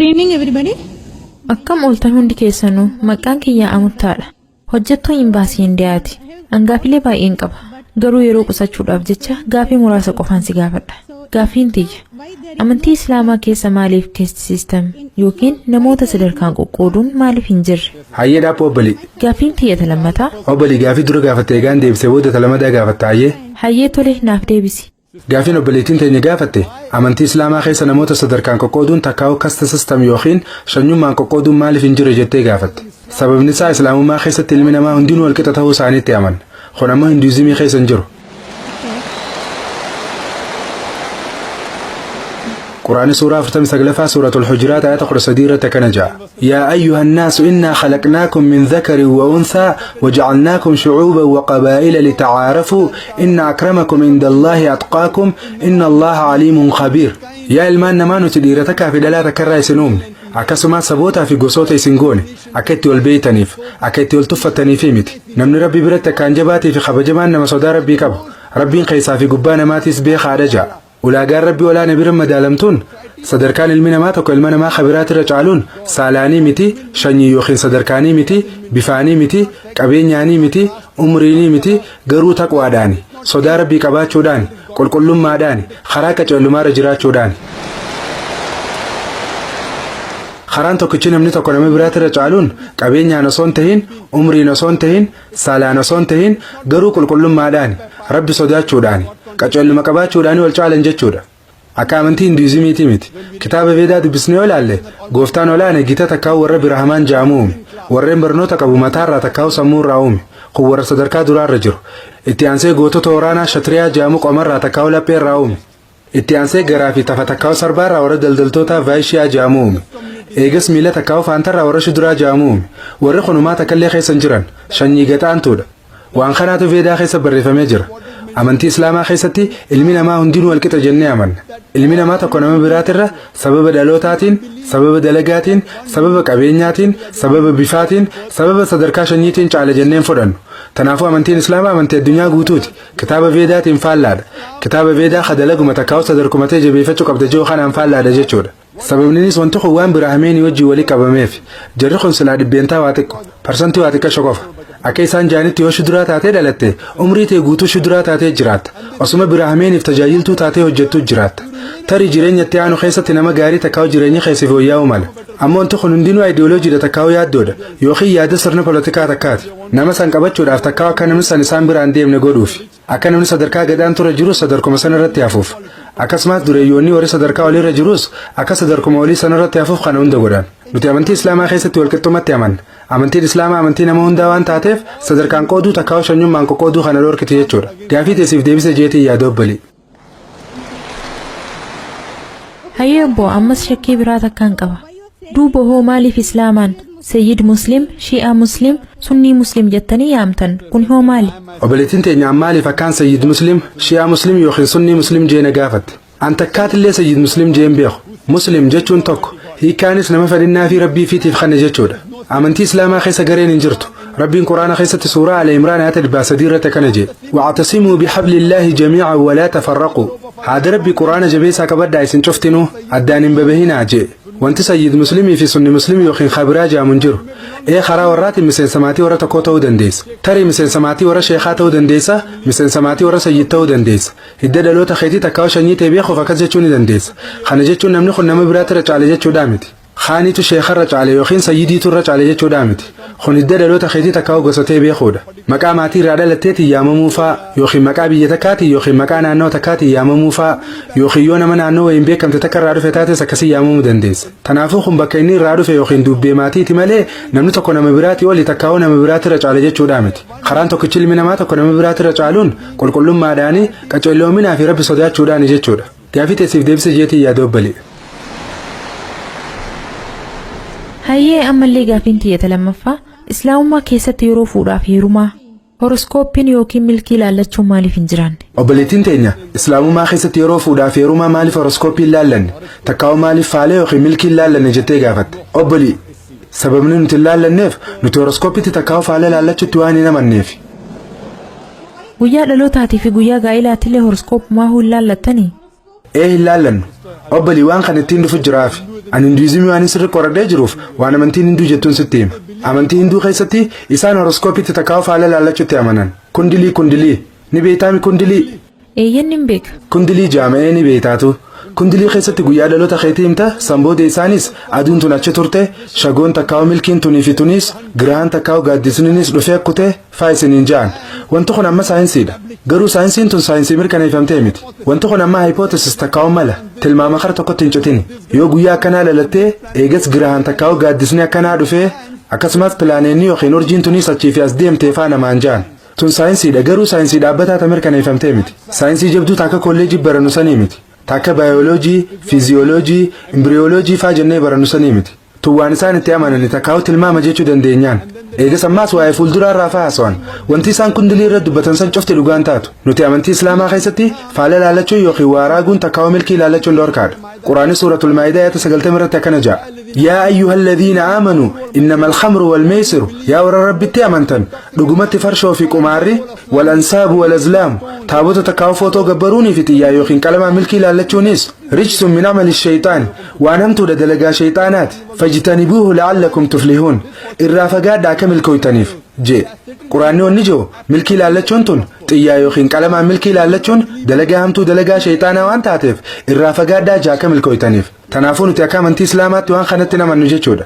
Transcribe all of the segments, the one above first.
Good evening, everybody. Akkam ooltan hundi keessanuu? Maqaan kiyya Amuttaadha. Hojjettuu imbaasii Indiyaati. An gaafilee baay'een qaba. Garuu yeroo qusachuudhaaf jecha gaafii muraasa qofaan si gaafadha. Gaafiin tiyya. Amantii Islaamaa keessa maaliif caste system yookiin namoota sadarkaan qoqqooduun maaliif hin jirre? Hayyee, dhaabbu obbolii. Gaafiin tiyya ta lammataa. Obbolii, gaafii dura gaafatte egaan deebisee booda ta lamadaa gaafatta, hayyee. Hayyee, tole, naaf deebisi. Gaafiin obboleettiin teenya gaafatte amantii Islaamaa keessa namoota sadarkaan qoqqooduun, takkaa'u caste system yookiin shanyummaan qoqqooduun maaliif hin jiru jettee gaafatte. Sababni isaa Islaamummaa keessatti ilmi namaa hundinuu walqixa ta'uu isaaniitti amanna. Kun ammoo Hinduuzimii keessa hin jiru. Quraanni suuraa 49ffaa, Suuratul Hujuraat, ayata 13 irratti akkana jedha. يا أيها الناس إنا خلقناكم من ذكر وأنثى وجعلناكم شعوبا وقبائل لتعارفوا إن أكرمكم عند الله أتقاكم إن الله عليم خبير. Yaa ilmaan namaa, nuti dhiira takkaa fi dhalaa takkarraa isin uumne, akkasumas sabootaa fi gosoota isin goone akka itti wal beeytaniif, akka itti wal tuffattaniif miti. Namni Rabbi biratti akkaan jabaatii fi kabajamaan nama sodaa Rabbii qabu. Rabbiin keessaa fi gubbaa namaatiis beekaadha ja'a. Ulaagaan Rabbii olaana bira madaalamtuun, sadarkaan ilmi namaa tokko ilma namaa kabiraatirra caaluun saalaanii miti, shanyii yookiin sadarkaanii miti, bifaanii miti, qabeenyaanii miti, umriinii miti, garuu taqwaadhaani, sodaa Rabbii qabaachuudhaani, qulqullummaadhaani, karaa qaceellumaarra jiraachuudhaani. Karaan tokkichi namni tokko nama biraatirra caaluun qabeenyaan osoo hin tahin, umriin osoo hin tahin, saalaan osoo hin tahin, garuu qulqullummaadhaani, Rabbi sodaachuudhaani, qaceelluma qabaachuudhaani wal caalan jechuudha. Akka amantii Hinduuzimiitii miti. Kitaaba Veedaa dubbisnee yoo ilaalle, gooftaan olaane gita takkaa'u warra Birahamaan ja'amu uume. Warreen barnoota qabu mataarraa takkaa'u sammuurraa uume. Kun warra sadarkaa duraarra jiru. Itti aansee gootota waraanaa Shatiriyaa ja'amu qomarraa takkaa'u lapheerraa uume. Itti aansee garaa fi tafa takkaa'u sarbaarraa warra daldaltootaa Vaayishiyaa ja'amu uume. Eegas miila takkaa'u faantarraa warra Shuduraa ja'amu uume. Warri kunumaa takkallee keessa hin jiran. Shanyii gaxaantuudha. Waan kanaatu Veedaa keessa barreeffamee jira. Amantii Islaamaa keessatti ilmi namaa hundinuu walqixa jennee amanna. Ilmi namaa tokko nama biraatirra sababa dhalootaatiin, sababa dalagaatiin, sababa qabeenyaatiin, sababa bifaatiin, sababa sadarkaa shanyiitiin caala jenneen fudhannu. Kanaafuu amantiin Islaamaa amantii addunyaa guutuuti. Kitaaba Veedaatiin faallaadha. Kitaaba Veedaa ka dalaguma takkaa'u sadarkumatee jabeeffachuu qabda jiru kanaan faallaadha jechuudha. Sababninis wanti kun waan Birahameenii wajjin walii qabameef. Jarri kun silaa dhibbeentaa waa xiqqo, parsantii waa xiqqasho qofa. Akka isaan jaanitti yoo shuduraa taatee dhalatte, umrii tee guutuu shuduraa taatee jiraatta. Osuma Birahameeniif tajaajiltuu taatee hojjettuu jiraatta. Tarii jireenya itti aanu keessatti nama gaarii takkaa'u jireenya keessa fooyya'uu mala. Ammoo wanti kun hundinuu ayidiyooloojiidha takkaa'u yaaddoodha yookiin yaada sirna polotikaa takkaati. Nama san qabachuudhaaf takkaa'u akka namni san isaan biraan deemne godhuufi. Akka namni sadarkaa gadaan ture jirus sadarkuma sana irratti hafuuf. Akkasumas dureeyyoonni warri sadarkaa oliirra jirus akka sadarkuma olii sana irratti hafuuf kana hunda godhan. Nuti amantii Islaamaa keessatti walqixxumatti amanna. Amantiin Islaamaa amantii nama hundaa waan taateef sadarkaan qooduu takkaa'u shanyummaan qoqqooduu kana dhorkiti jechuudha. Gaafii teessiif deebise jeetii yaada, obbolii. Hayyee obbo, ammas shakkii biraa takkaan qaba. Duuba hoo maaliif Islaamaan Sayyid Muslim, Shi'aa Muslim, Sunnii Muslim jettanii yaamtan? Kun hoo maali? Obboleettiin teenya maaliif akkaan Sayyid Muslim, Shi'aa Muslim yookiin Sunnii Muslim jeena gaafatte. An takkaatillee Sayyid Muslim jeen beeku. Muslim jechuun tokko, hiikkaanis nama fedhinnaa fi Rabbii fiitiif kanne jechuudha. Amantii Islaamaa keessa gareen hin jirtu. Rabbiin Quraana keessatti suuraa Al Imraan ayata 300 irratti akkana jedhe. واعتصموا بحبل الله جميعا ولا تفرقوا. Haada Rabbi Quraana jabeessaa qabadhaa, isin cuftinuu addaan hin babahinaa jee. Wanti Sayyid Muslimii fi Sunni Muslim yookiin kabiraa jaamu hin jiru. Ee, karaa warraatiin miseensa maatii warra tokkoo ta'uu dandeessa. Tarii miseensa maatii warra sheekaa ta'uu dandeessa, miseensa maatii warra sayyid ta'uu dandeessa. Hidda dhaloota keetii takkaa'u shanyii ta'e beekuuf akkas jechuu ni dandeessa. Kana jechuun namni kun nama biraatirra caale jechuudhaa miti. Kaaniitu sheekarra caale yookiin sayyidiitu irra caale jechuudhaa miti. Kun hidda dhaloota keetii takkaa'u gosa ta'e beekuudha. Maqaa maatii irraa dhalatteetiin yaamamuu faa, yookiin maqaa biyya takkaatiin yookiin maqaa naannoo takkaatiin yaamamuu faa, yookiin yoo nama naannoo wayiin beekamte takka irraa dhufe taates akkasii yaamamuu dandeessa. Kanaafuu kun bakka inni irraa dhufe yookiin dubbee maatiiti malee namni tokko nama biraatii oli takkaa'u nama biraatirra caale jechuudhaa miti. Karaan tokkichi ilmi namaa tokko nama biraatirra caaluun qulqullummaadhaani, qaceelloominaa fi Rabbi sodaachuudhaani jechuudha. Gaafii teessiif deebise jeetii yaada, obbolee. Hayyee, ammallee gaafiin tiyyata lammaffaa, Islaamummaa keessatti yeroo fuudhaaf heerumaa horoskooppiin yookiin milkii ilaallachuun maaliif hin jiraanne? Obboleettiin teenya Islaamummaa keessatti yeroo fuudhaaf heerumaa maaliif horoskooppiin laallanne, takkaa'u maaliif faalee yookiin milkiin laallanne jettee gaafatte. Obbolii, sababni nuti hin laallanneef nuti horoskooppitti takkaa'u faalee laallachuutti waan hin amanneef. Guyyaa dhalootaatii fi guyyaa gaa'ilaatillee horoskooppumaa hin laallattanii? Ee, hin laallannu. Obbolii, waan kan ittiin dhufu jiraafi. Ani Hinduizimii waan sirri qoradhee jiruuf waan amantiin Hinduu jettuun sitti hima. Amantii Hinduu keessatti isaan horoskoopiitti takkaa'u faala laallachuutti amanan. Kundilii, kundilii. Ni beektaami kundilii? Eeyyan, nin beeka. Kundilii jaama'ee ni beektaatu. Kundilii keessatti guyyaa dhaloota keetii himta. San booda isaanis aduun tun achi turte, shagoon takkaa'u milkiin tunii fi tuniis, girahan takkaa'u gaaddisniinis dhufee kute faa isiniin ja'an. Wanti kun amma saayinsiidha. Garuu saayinsiin tun saayinsii mirkaneeffamtee miti. Wanti kun amma hypothesis takkaa'u mala tilmaama kara tokkotti hin citini. Yoo guyyaa akkanaa dhalattee, eegas girahan takkaa'u gaaddisni akkanaa dhufee, akkasumas pilaaneenni yookiin urjiin tuniis achii fi as deemtee faa namaan ja'an. Tun saayinsiidha, garuu saayinsii dhaabbataa ta mirkaneeffamtee miti. Saayinsii jabduu takka kolleejii barannu sanii miti. Takka baayoloojii, fiiziyooloojii, imbiriyooloojii faa jennee barannu sanii miti. Tun waan isaan itti amanani takkaa'u tilmaama jechuu dandeenyaan. Eegas ammaas waa'ee fuulduraa irraa faa haasa'an. Wanti isaan kundilii irra dubbatan san cufti dhugaan taatu. Nuti amantii Islaamaa keessatti faala laallachuun yookiin waa raaguun takkaa'u milkii laallachuun dhorkaadha. Quraanni Suuratul Maa'idaa ayata 90 irratti akkana ja'a. يا أيها الذين آمنوا إنما الخمر والميسر, yaa warra Rabbitti amantan, dhugumatti farshoo fi qumaarri, والأنصاب والأزلام, taabota takkaa'u footoo gabbaruunii fi xiyyaa yookiin qalamaa milkii laallachuunis, رجس من عمل الشيطان, waan hamtuudha, dalagaa shayxaanaati, فاجتنبوه لعلكم تفلحون, irraa fagaadhaa akka milkooytaniif jee. Quraanni wanni jiru milkii laallachuun tun, xiyyaa yookiin qalamaan milkii laallachuun, dalagaa hamtuu, dalagaa shayxaanaa waan taateef irraa fagaadhaa jaa akka milkooytaniif. Kanaafuu nuti akka amantii Islaamaatti waan kanatti namannu jechuudha.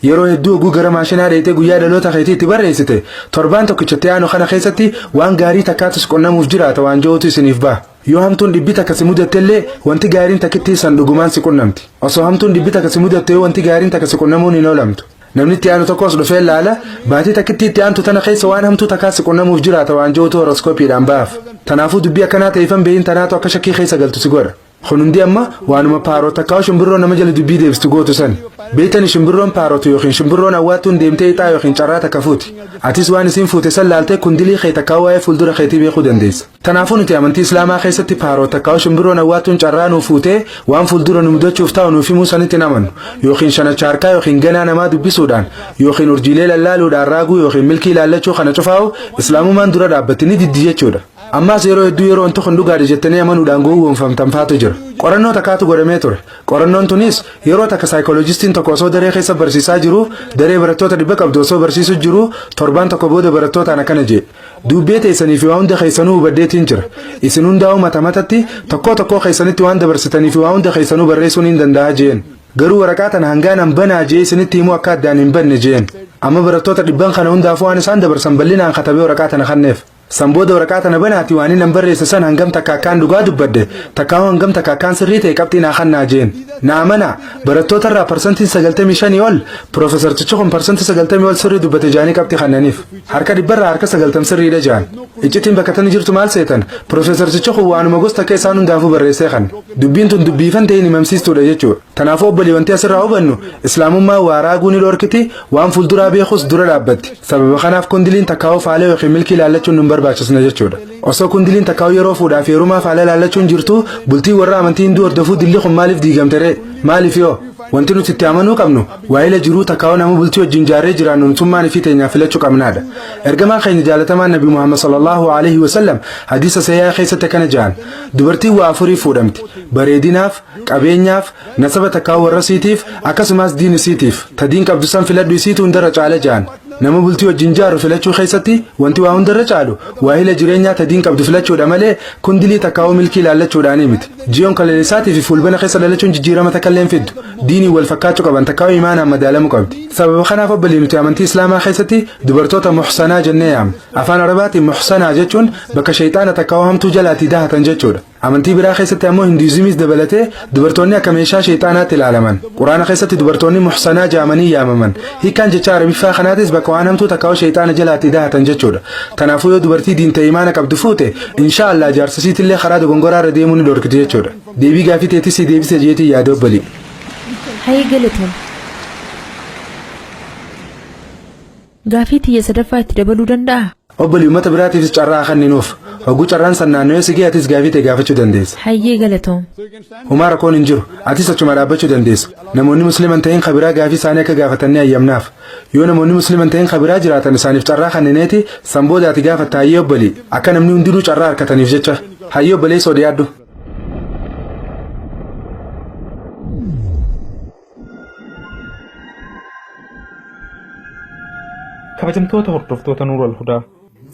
Yeroo hedduu oguu gara maashinaa dheetee guyyaa dhaloota keetii itti barreessite, torbaan tokkichatti aanu kana keessatti waan gaarii takkaatus qunnamuuf jiraata waan jiruutu isiniif ba'a. Yoo hamtuun dhibbi takka si mudattellee, wanti gaariin takkittii san dhugumaan si qunnamti. Osoo hamtuun dhibbi takka si mudatte, yoo wanti gaariin takka si qunnamuun hin oolamtu. Namni itti aanu tokkos dhufee laala, baatii takkittii itti aantu tana keessa waan hamtuu takkaa si qunnamuuf jiraata waan jiruutu horoskoopiidhaan ba'aaf. Kanaafuu dubbii akkanaa ta'eefan beeyin tanaatu akka shakkii keessa galtu si godha. Kun hundi amma waanuma parrot takkaa shimbirroo nama jala dubbii deebistu gootu sani. Beektani, shimbirroon parrot yookiin shimbirroon awwaattuun deemtee ixaa yookiin carraa takka fuuti. Atis waan isiin fuute san laaltee kundilii kee takkaa waa'ee fuuldura keetii beekuu dandeessa. Kanaafuu nuti amantii Islaamaa keessatti parrot takkaa shimbirroon awwaattuun carraa nuu fuutee waan fuuldura nu mudachuuf taa'u nuuf himuu sanitti hin amannu. Yookiin shanacha harkaa yookiin ganaa namaa dubbisuudhaan yookiin urjiilee lallaaluudhaan raaguu yookiin milkii laallachuu kana cufaa'u Islaamummaan dura dhaabbatti, ni diddi jechuudha. Ammaas yeroo hedduu yeroo wanti kun dhugaadha jettanii amanuudhaan gowwoomfamtan faatu jira. Qorannoo takkaatu godhamee ture. Qorannoon tunis yeroo takka saayikooloojistiin tokko osoo daree keessa barsiisaa jiru, daree barattoota 100 qabdu osoo barsiisu jiru, torbaan tokko booda barattootaan akkana jee. Dubbee teessanii fi waa hunda keessanuu hubaddeetiin jira. Isin hundaa'uu mata matatti tokkoo tokkoo keessanitti waan dabarsitanii fi waa hunda keessanuu barreessuun hin danda'a jeen. Garuu waraqaa tana hangaan an banaa jee isinitti himuu akka addaan hin banne jeen. Amma barattoota 100n kana hundaafuu waan isaan dabarsan bal'inaan katabee waraqaa tana kanneef. San booda waraqaa tana banaati waan inni barreesse san hangam takka akkaan dhugaa dubbadde takka hangam takka akkaan sirrii ta'e qabxii naa kannaa jeen. Na amana, barattoota irraa 95% ol piroofeesartichi kun 90% ol sirrii dubbate jaanii qabxii kannaniif. Harka 100rraa harka 90 sirriidha jaan. Iccitiin bakka tana jirtu maal seetan? Piroofeesartichi kun waanuma gosa takka isaan hundaafuu barreessee kan. Dubbiin tun dubbiifan ta'in himamsiistuudha jechuudha. Kanaafuu obbolii, wanti asirraa hubannu Islaamummaa waa raaguu ni dhorkiti, waan fuulduraa beekus dura dhaabbatti. Sababa kanaaf kundiliin takkaa'uu faalee yookiin milkii ilaallachuun nun barbaachisne jechuudha. Osoo kundiliin takkaa'uu yeroo fuudhaa fi heerumaa faala ilaallachuun jirtu, bultii warra amantii Hinduu hordofuu dilli kun maaliif diigamte ree? Maaliif yoo? Wanti nuti itti amanuu qabnu waa'ila jiruu takkaa'uu nama bultii wajjin jaarree jiraannu nutummaan fi teenyaaf filachuu qabnaadha. Ergamaan keenya jaalatamaan Nabi Muhammad صلى الله عليه وسلم hadiisa sahihaa keessatti akkana jedhan: dubartiin waa afurii fuudhamti. Bareedinaaf, qabeenyaaf, nasaba takkaa'uu warra siitiif, akkasumas diin isiitiif. Ta diin qabdu san filadhu, isiitu hundarra caala jedhan. Nama bultii wajjin jaaru filachuu keessatti wanti waa hundarra caalu waahila jireenyaa ta diin qabdu filachuudha malee kundilii takkaa'uu milkii ilaallachuudhaanii miti. Ji'oon kaleessaatii fi fuulbana keessa dhalachuun jijjiirama takka illee hin fiddu. Diiniin wal fakkaachuu qaban takkaa'uu imaanaan madaalamuu qabdi. Sababa kanaaf obbolii, nuti amantii Islaamaa keessatti dubartoota muhsanaa jennee yaamna. Afaan Arabaatiin muhsanaa jechuun bakka shayxaana takkaa'uu hamtuu jalaatii dahatan jechuudha. Amantii biraa keessatti ammoo Hinduuzimiis dabalatee dubartoonni akka meeshaa shayxaanaatti ilaalaman. Quraana keessatti dubartoonni muhsanaa jaamanii yaamaman. Hiikkaan jecha Arabiffaa kanaatis bakka waan hamtuu takkaa'uu shayxaana jalaatii dahatan jechuudha. Kanaafuu yoo dubartii diin ta'e imaana qabdu fuute, insha Allah jaarsasiitillee karaa dogongoraa irra deemuu ni dhorkiti jechuudha. Deebii gaafii teetii si deebise jeetii yaada, obbolii. Hayii, galatoom. Gaafii tiyya sadaffaa itti dabaluu danda'a? Obbolii, uummata biraatiifis carraa kenninuuf. Hogguu carraan san naannoo si ga'e atis gaafii ta'e gaafachuu dandeessa. Hayyee, galatoom. Homaa rakkoon hin jiru. Atis achuma dhaabbachuu dandeessa. Namoonni Musliman ta'in kabiraa gaafii isaanii akka gaafatan ni hayyamnaaf. Yoo namoonni Musliman ta'in kabiraa jiraatan isaaniif carraa kennineeti san booda ati gaafatta. Hayyee obbolii, akka namni hundinuu carraa harkataniif jecha. Hayyee obboleessoo, dhiyaadhu. Kabajamtoota hordoftoota Nuural Hudaa,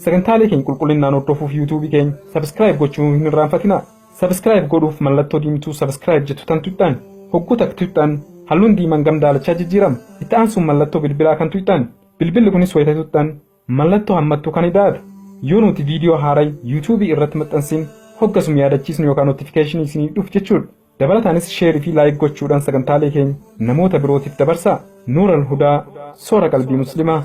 sagantaalee keenya qulqullinnaan hordofuuf yuutuubii keenya subscribe gochuu hin irraanfatinaa. Subscribe godhuuf mallattoo diimtuu subscribe jettu tan tuqxan. Hogguu takka tuqxan, halluun diimaan gam daalachaa jijjiirama. Itti aansuun mallattoo bilbilaa kan tuqxan. Bilbilli kunis wayita tuqxan mallattoo hammattuu kan idaatu. Yoo nuti viidiyoo haaraa yuutuubii irratti maxxansin hoggasum yaadachiisnu yookaan notification isinii dhufu jechuudha. Dabalataanis share fi like gochuudhaan sagantaalee keenya namoota birootiif dabarsaa. Nuural Hudaa, soora qalbii Muslimaa.